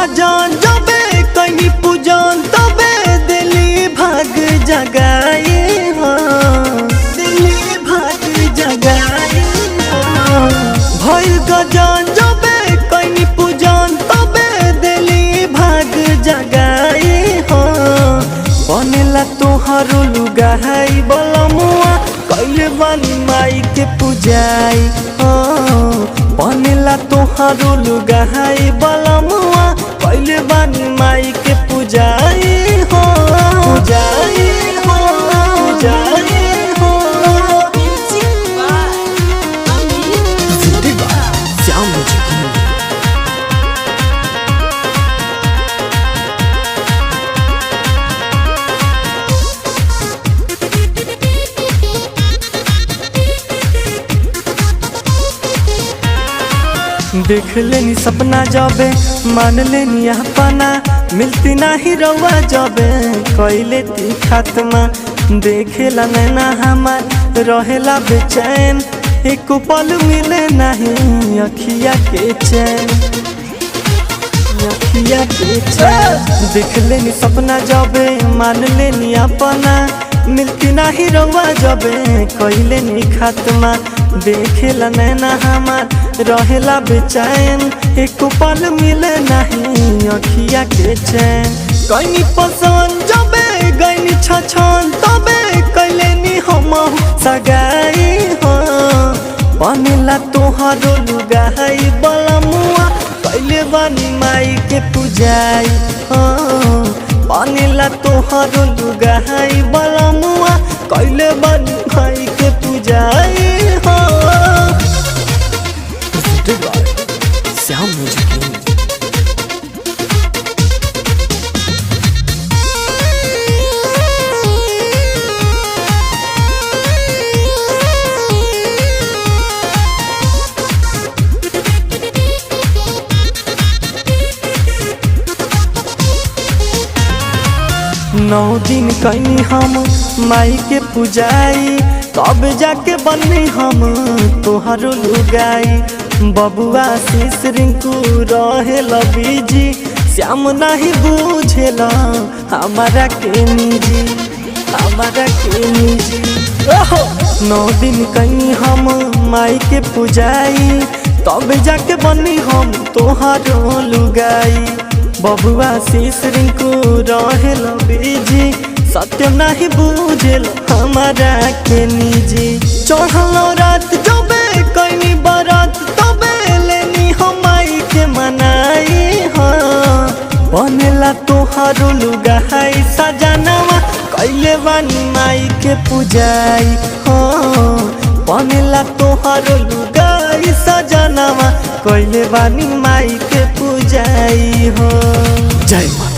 गजान जबे कहीं पूजन तबे दिली भाग जगाए हाँ, दिली भाग जगाए हाँ। भइल गजान जबे कहीं पूजन तबे दिली भाग जगाए हाँ। बनेला तोहारो लुगाई बलमुआ कैले बानी माई के पूजाई हाँ। बनेला तोहारो लुगाई बलमुआ कैले बानी माई के पूजाई हो, पूजाई हो, पूजाई हो। Music by Amit Presented by Shyam Music. देख लेनी सपना जबे मान लेनी अपना, मिलती नाही रउआ जबे कैले ती खात्मा। देखेला नैना हमार रहेला बेचैन, एक पल मिले नहीं अखिया के चैन, अखिया के चैन। देख लेनी सपना जबे मान लेनी अपना, मिलती नाही रउआ जबे कैले नी खात्मा। देखेला नैना हमार रहेला बेचैन, एक पल मिले नहीं अखिया के चैन। कैनी पसंद जबे गैनी छछन तबे कैले नी हम सगाई हो। बनेला तोहारो लुगाई बलमुआ कैले बानी माई के पूजाई हो। बनेला तोहारो लुगाई बलमुआ कैले बानी माई के पूजाई हो। Presented by Shyam Music. नौ दिन कैनी हम माई के पूजाई, तब जाके बनी हम तोहारो लुगाई। बबुआ शीश रिंकू रहे बीजी, श्याम नहीं बुझेला हमारा के निजी, हमारा के निजी। ओहो! नौ दिन कैनी हम माई के पूजाई, तब जाके बनी हम तोहारो लुगाई। बबुआ शीश रिंकू रहेल बीजी, सत्य नहीं बुझेल हमारा के निजी। चढ़ल रात जबे कैनी बारात तबे लेनी हम माई के मनाई हो। बनेला तोहारो लुगाई सजनवा कैले बानी माई के पूजाई हो। बनेला तोहारो लुगाई सजनवा कैले बानी माई के पूजाई हो। जय माता।